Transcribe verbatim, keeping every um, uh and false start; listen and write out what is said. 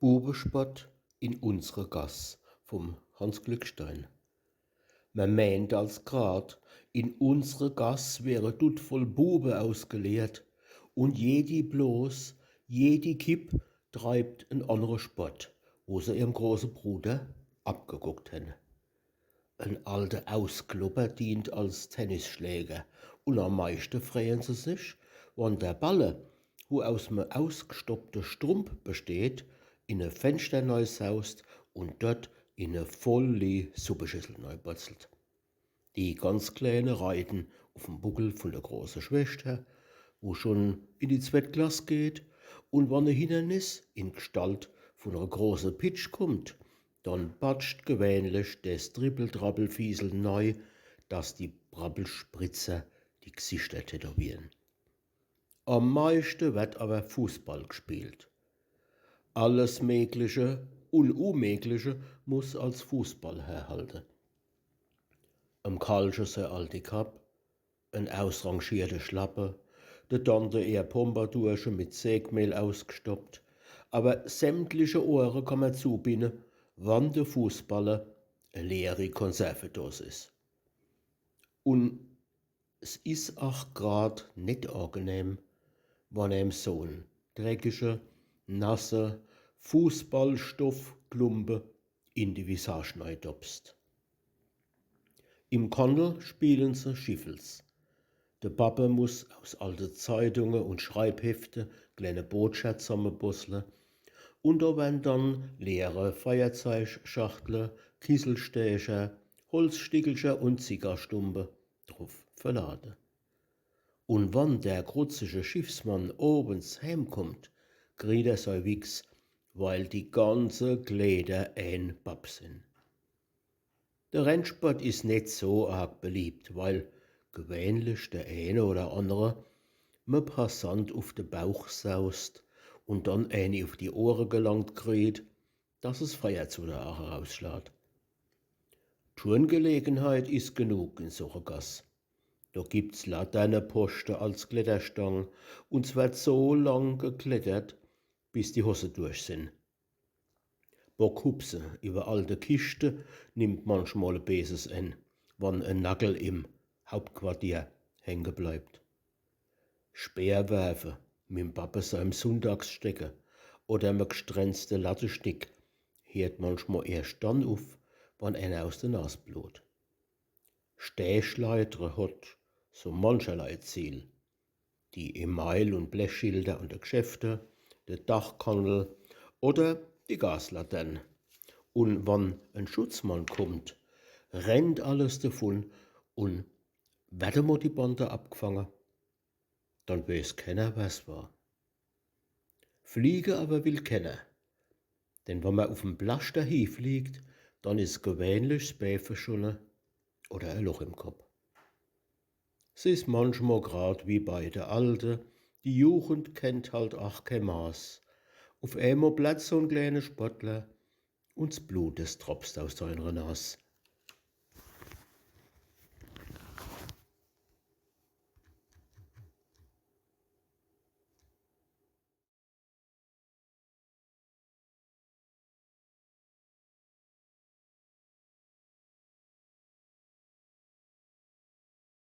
Bubespott in unsre Gass vum Hanns Glückstein. Mer meent als grad, in unsre Gass wär e Dutt voll Bube ausgeleert, un jedi Blos, jedi Kipp treibt en annere Spott, wo se ihrem große Bruder abgeguckt hen. En alte Ausklopper dient als Tennisschläger, un am meischte freien se sich, wann der Balle, wo aus me ausgestoppte Strump besteht, in e Fenschter neisaust un dort in e volli Suppeschüssel neibotzelt. Die ganz Kleene reiten uf em Buckel vun der große Schwester, wo schun in die zwett Klass geht, un wann e Hindernis in Gestalt vun ere große Pitsch kummt, dann batscht gewähnlich des Trippeltrappelfiesel nei, dass die Brabbelspritzer die Gsichter tätowieren. Am meischte werd awer Fußball gspielt. Alles Megliche un Umegliche muss als Fußball herhalte. Em Karlche sei alti Kapp, en ausrangierte Schlappe, de Tante ehr Pompadourche mit Sägmehl ausgestoppt, awer sämtliche Ohre kann mer zubinne, wann de Fußballer e leeri Konservedos is. Un s is ach grad net angenehm, wann em so en dreckische, nasse Fußballstoffklumpe in die Visage neidopst. Im Kannel spielen se Schiffels. De Pappe muss aus alte Zeitunge un Schreibhefte kleine Bootscher zammebussle, un do wern dann leere Feierzeigschachtle, Kisselstecher, Holzstickelcher un Zigarrstumpe druff verlade. Un wann der krutzische Schiffsmann owens heemkummt, kriet er sei Wichs, weil die ganze Kleeder een Bapp sin. De Rennsport is net so arg beliebt, weil gewähnlich der eene oder annere me Passant uf de Bauch saust un dann eeni uf die Ohre gelangt kriet, dass es Feier zu der Aache rausschlaat. Turngelegenheit is genug in so re Gass. Do gibt's Laterneposchte als Kletterstang, un s werd so lang geklettert, bis die Hosse durch sin. Bockhupse iwwer alte Kischte nimmt manchmal e beeses Enn, wann e Nackel im Hauptquartier hänge bleibt. Speerwerfe mim Pappe seim Sunndagsstecke oder me gstrenzte Lattestick heert manchmal erscht dann uf, wann eener aus de Nas blut. Stääschleidre hot so mancherlei Ziel. Die Email- un Blechschilder an de Gschäfte, de Dachkannel oder die Gaslatern. Un wann en Schutzmann kummt, rennt alles devun un werd emol die Bande abgfange, dann weeß kenner, wer's war. Fliege awer will kenner, denn wann mer uf em Plaschter hiefliegt, dann is gewähnlich s Bää verschunne oder e Loch im Kopp. S is manchmal grad wie bei de Alte, die Jugend kennt halt ach kee Maß. Uf eemol platzt so en kleene Sportler un s Blut, des tropst aus seiner Nas.